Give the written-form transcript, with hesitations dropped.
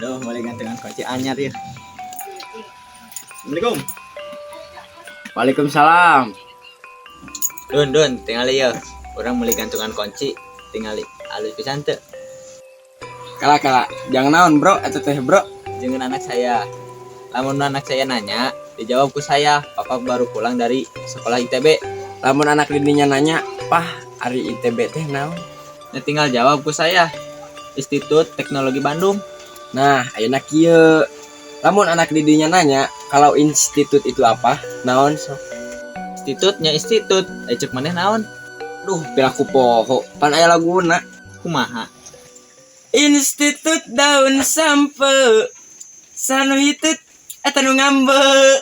Duh, meuli gantungan kunci anyar ya. Assalamualaikum. Waalaikumsalam. Dun, dun, tingali ya. Urang meuli gantungan kunci, tingali alus pisan teu? Kala kala, jang naon, bro, eta teh, bro? Jang anak saya. Lamun anak saya nanya, dijawab ku saya, "Papa baru pulang dari sekolah ITB." Lamun anak didinya nanya, "Pah, ari ITB teh naon?" Nah, tinggal jawab ku saya, "Institut Teknologi Bandung." Nah, ayeuna kieu. Lamun anak didinya nanya, kalau institut itu apa? Naon sok? Institutnya institut, eh, cek maneh naon? Duh, piraku poho. Pan aya laguna. Kumaha? Institut daun sampeu. Saha nu hitut eta nu ngambek.